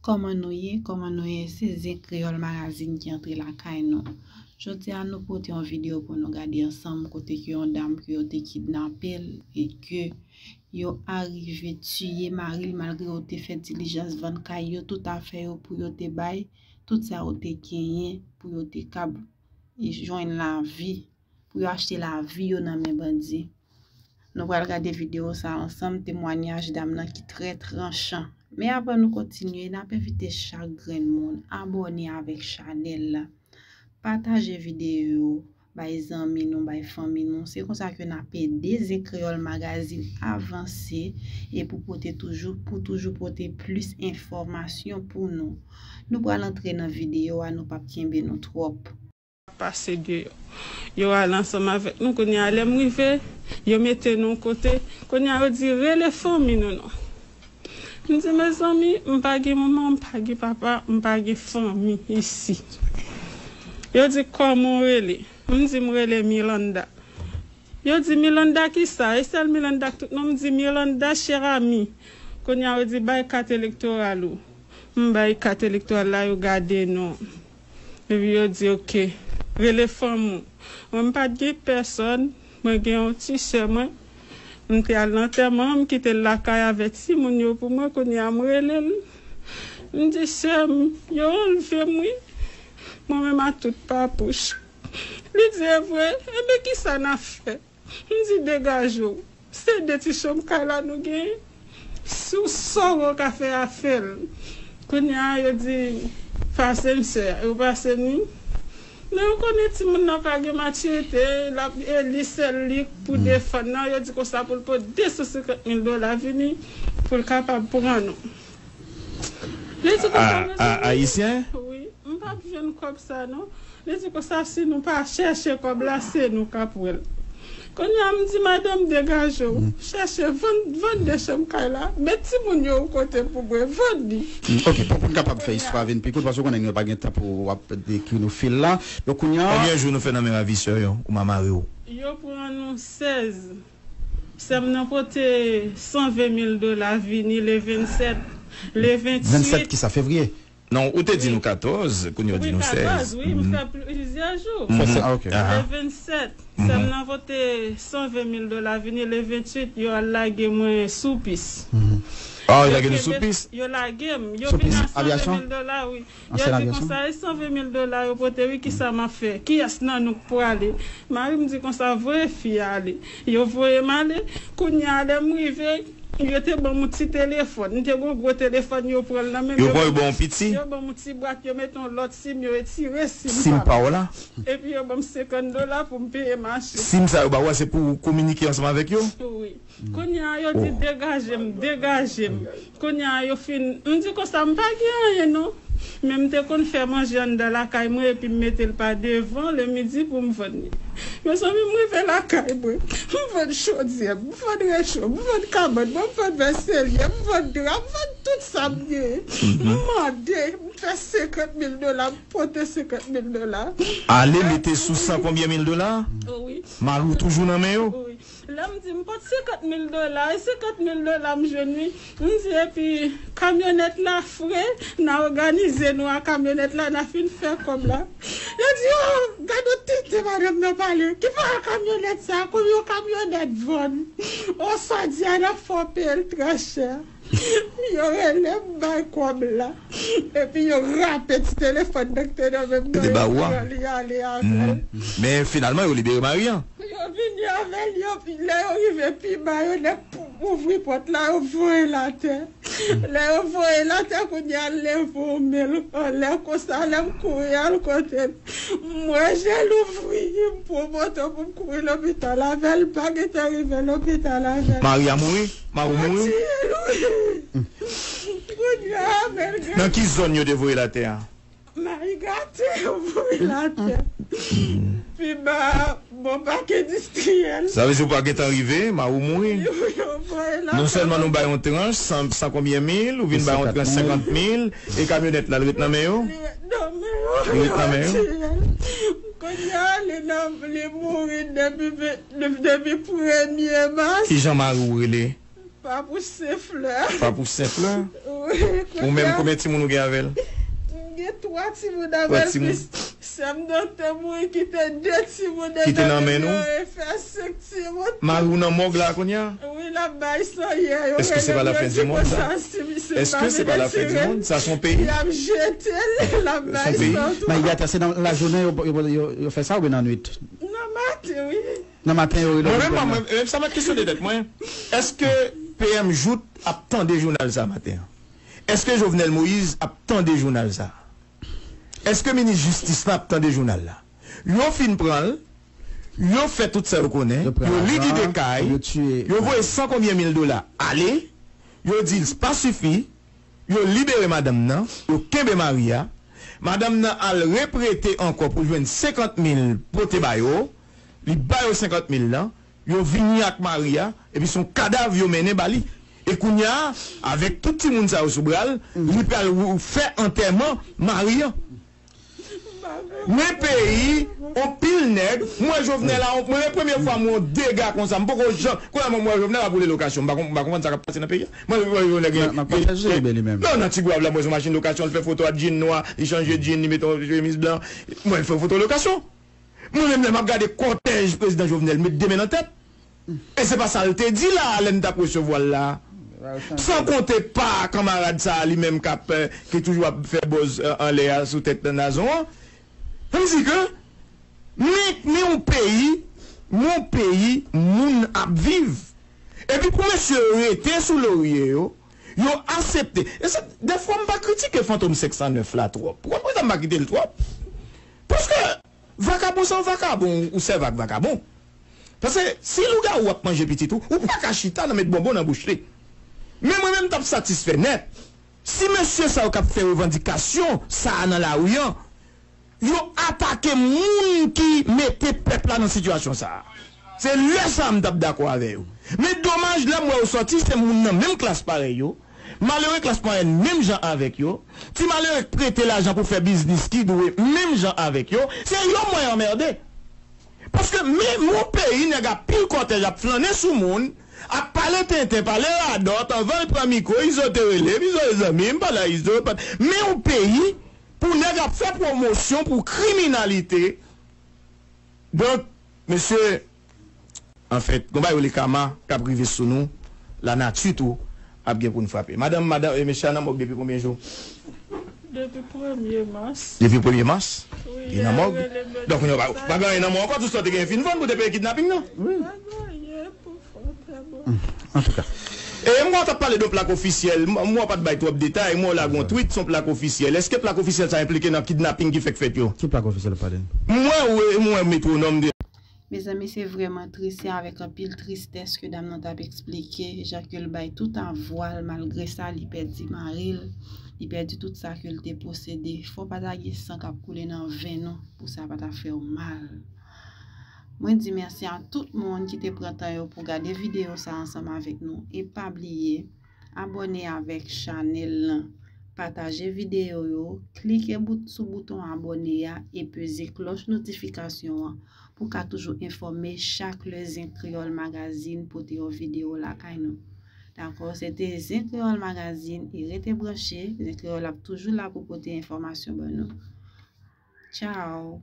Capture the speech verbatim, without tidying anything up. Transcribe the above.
Kòman nou ye? Kòman nou ye? Se Zen Kreyòl Magazine ki antre lakay nou. Jodi a, nou pote yon videyo pou nou gade ansanm kote ke yon dam ke yo te kidnape l e ke yo arive tiye mari l malgre yo te fè dilijans vann kay yo, tout afè yo pou yo te bay, tout sa yo te genyen pou yo te kab jwenn lavi, pou yo achte lavi yo nan men bandi. Nou pral gade videyo sa ansanm, temwanyaj dam nan ki trè tranchan. Men avan nou kontinye, n ap envite chak grenn moun abòne avèk chanèl la. Pataje videyo yo, bay zanmi nou, bay fanmi nou. Se konsa ke n ap ede Zen Kreyòl Magazine avanse e pou pote toujou, pou toujou pote plis enfòmasyon pou nou. Nou pral antre nan videyo a, nou p ap kenbe nou twòp. Pase deyò. Yo al ansanm avèk nou. Kounye a, lè m rive, yo mete nou kote. Kounye a, yo di, "Rele fanmi nou non." M di, "Mezanmi, m pa gen manman, m pa gen papa, m pa gen fanmi isi." Yo di, "Kòman w rele?" M di, "M rele Milanda." Yo di, "Milanda ki sa?" E sèl Milanda k tout non. M di, "Milanda Cherami." Kounye a, yo di, "Bay kat elektoral ou." M bay kat elektoral la, yo gade non. Epi yo di, "Oke, rele fanm ou." Mwen, m pa t gen pèsòn. Mwen gen yon ti sè mwen. M te al nan antèman an, m kite l lakay avèk timoun yo pou mwen. Kounye a, m rele l. M di, "Sè m, yo anlve m, wi." Mwen menm ak tout papouch. Li di, "E vre? Enben, ki sa n ap fè?" M di, "Degaje w. Se de ti chanm kay la nou genyen. Si w sòrè w ka fè a, fè l." Kounye a, yo di, "Pase m, sè." Yo pase m, wi. Men ou konnen timoun nan pa gen matirite, l ap eli sèl li pou defann nan. Yo di konsa pou l pote de san senkant mil dola vini pou l kapab pran nou. Li di konsa, a, a, ayisyen? Wi, m p ap jwenn kòb sa non. Li di konsa, "Si nou pa chèche kòb la, se nou k ap wè l." Kounye a, m di, "Madanm, degaje w. Chèche, vann, vann de chanm kay la. Met timoun yo yon kote pou mwen, vann li." Mm, ok, pou, pou n kapab fè istwa a vin pi kout, paske w konnen nou pa gen tan pou w ap dekri nou fil la. Donk, kounye a, konbyen jou nou fè nan men ravisè yo, ou mamare yo? Yo pran nou sèz. Sè m nan pote san ven mil dola vini le vennsèt, le venntwit. Vennsèt ki sa, fevriye? Non, ou te di nou katòz, kounye a w di nou sèz. Wi, katòz, wi, m fè plizyè jou. Fè sa, ok. Le vennsèt, sè m nan pote san ven mil dola vini, le venntwit, yo al lage mwen sou pis. Ah, yo lage nou sou pis? Yo lage m, yo vin a san ven mil dola, wi. Yo di konsa, "E san ven mil dola yo pote, wi, ki sa m ap fè? Kiyès nan nou k prale?" Mari m di konsa, "Voye fi a ale." Yo voye m ale. Kounye a, lè m rive, yo te ban m yon ti telefòn. M te gen yon gwo telefòn, yo pran l nan men m. Yo voye yo ban w piti? Yo ban m yon ti bwat, yo mete yon lòt sim, yo retire sim pa m. Sim pa w la? Epi yo ban m senkant dola pou m peye machin. Sim sa yo ba w a, se pou w kominike ansanm avèk yo? Wi. Kounye a, yo di, "Degaje m, degaje m." Kounye a, yo fin, m di konsa, "M pa gen anyen non." Men m te konn fè manje anndan lakay mwen epi m mete l pa devan le midi pou m vann li. Mezanmi, m rive lakay mwen, m vann chodyè, m vann recho, m vann kabann mwen, m vann vèselye, m vann dra, m vann tout sa m genyen. M mande, m fè senkant mil dola, m pote senkant mil dola. Ale mete sou san konbyen mil dola? Wi. Mari w toujou nan men yo? Wi. Lè m di m pote senkant mil dola, e senkant mil dola m jwenn wi. M di epi kamyonèt la fre, n a òganize nou a kamyonèt la, n a fin fè kòb la. Yo di, "Oh, gade yon tenten madanm nan pale. Ki pa kamyonèt sa, konbyen yon kamyonèt vann? Oh, sa di a, n ap fè w peye l trè chè." Yo rele m bay kòb la. Epi yo rape ti telefòn nan ki te nan men m nan, yo pran li ale avè l. Men finalman, yo libere mari an. Yo vini avè l, yo, lè yo rive pi ba, yo nèk pou ouvri pòt la, yo voye l atè. Lè yo voye l atè, kounye a, l leve yon men l anlè konsa, lè m kouri al kote l, m wè je l ouvri, m pran moto pou m kouri lopital avè l, m pa gentan rive lopital avè l. Mari a mouri? Mari w mouri? Yo tiye l, wi. Kounye a, men l gen. Nan ki zòn yo te voye l atè a? Mari gate, yo voye l atè. Pi ba, bò pak endistriyèl. Sa vle di ou pa gentan rive, mari w mouri. Yo, yo voye l atè. Non sèlman nou bay yon tranch, san, san konbyen mil, ou vin bay yon tranch senkant mil, e kamyonèt la, l ret nan men yo? Li ret nan men yo. Li ret nan men yo? Yo tiye l. Kounye a, li nan, li mouri depi ve-, depi premye mas. Kijan mari w rele? Pa pou Sen Flè. Pa pou Sen Flè. Wi, Ou menm, konbyen timoun ou gen avè l? M gen twa timoun avè l, plis sè m nan te mouri kite de timoun. Kite nan men nou? Fè senk timoun. Mari w nan mòg la kounye a? Wi, l ap bay san yè. Yo rele m, yo di konsa, si misye pa vin retire l, y ap jete l, l ap bay san tou. Nan yè a, se nan lajounen yo, yo, yo, yo fè sa oubyen nan nwit? Nan maten, wi. Nan maten yo rele. Mwen menm, mwen menm, sa mwen kesyone tèt mwen. Èske P M Jouthe ap tande jounal sa maten an? Èske Jovenel Moïse ap tande jounal sa? Èske minis jistis la ap tande jounal la? Yo fin pran l, yo fè tout sa yo konnen, yo lidi de kay, yo voye san konbyen mil dola ale, yo di l pa sifi, yo libere madanm nan, yo kenbe mari a. Madanm nan al reprete ankò pou jwenn senkant mil pote ba yo. Li ba yo senkant mil lan. Yo vini ak mari a, epi se yon kadav yo mennen ba li. E kounye a, avèk tout timoun sa yo sou bra l, li pral fè antèman mari an. Men peyi, on pil nèg, mwen Jovenel la, mwen men premye fwa mwen yon dega konsa, m poko janm, kounye a mwen mwen Jovenel ap woule lokasyon, m pa konprann sa k ap pase nan peyi a. Mwen mwen Jovenel gen. Non, nan Tigwav la, mwen se yon machin lokasyon, l fè foto a djin nwa, li chanje djin, li mete yon chemiz blan, mwen fè foto lokasyon. Mwen menm lè m ap gade kòtèj prezidan Jovenel met de men nan tèt. E se pa sa l te di la a lè n t ap resevwa l la a. San konte pa kanmarad sa a li menm k ap, ki toujou ap fè buzz anlè a sou tèt Nazon an. Sa vle di ke men, men yon peyi, men yon peyi moun ap viv. Epi pou mesye yo rete sou lorye yo, yo aksepte. E se, dèfwa m pa kritike Fantom senk san nèf la twòp. Ou konn poukisa m pa kite l twòp? Paske vakabon se yon vakabon, ou sèvi ak vakabon. Paske si lougawou ap manje pitit ou, ou pa ka chita nan met bonbon nan bouch li. Men mwen menm m t ap satisfè nèt si mesye sa yo k ap fè revandikasyon sa a nan lari an, yo atake moun ki mete pèp la nan sitiyasyon sa a. Se lè sa a m t ap dakò avè yo. Men domaj lè m wè yo sòti se moun nan menm klas parèy yo, malere klas mwayèn menm jan avèk yo, ti malere k prete lajan pou fè biznis ki dwe menm jan avèk yo, se yo m wè anmède. Paske menm yon peyi nèg ap pil kòtèj ap flannen sou moun, ap pale tenten, pale radòt, anvan l pran mikwo, Izo te rele m, Izo e zanmi m, pale a Izo, men yon peyi pou nèg ap fè pwomosyon pou kriminalite. Donk, mesye, anfèt, gon bagay yo le kama k ap rive sou nou, lanati tou ap gen pou n frape. Madanm, madanm, e mesye a nan mòg depi konbyen jou? Depi premye mas. Depi premye mas? Wi, li nan mòg. Donk, nou pa, pa gen anyen nan men w ankò, tout sa w te gen fin vann pou te peye kidnaping nan. Wi. Pa gen anyen pou fè, trè bon. Antouka. E m wè w t ap pale de yon plak ofisyèl, m wè w pa t bay twòp detay, m wè w lage yon tweet, se yon plak ofisyèl. Èske plak ofisyèl sa enplike nan kidnaping ki fèk fèt yo? Ki plak ofisyèl w ap pale? M wè, m wè metwonòm de. Mezanmi, se vrèman tris, se avèk anpil tristès ke dam nan t ap eksplike jan ke l bay tout avwa l, malgre sa, li pèdi mari l, li pèdi tout sa ke l te posede. Fò pa ta gen san k ap koule nan venn ou pou sa pa ta fè w mal. Mwen di mèsi a tout moun ki te pran tan yo pou gade videyo sa ansanm avèk nou. E pa bliye, abòne avèk chanèl lan, pataje videyo yo, klike bout, sou bouton abòne a e peze klòch notifikasyon an pou w ka toujou enfòme chak lè Zen Kreyòl Magazine pote yon videyo lakay nou. Dakò, se te Zen Kreyòl Magazine e rete branche, Zen Kreyòl ap toujou la pou pote enfòmasyon ban nou. Tchao!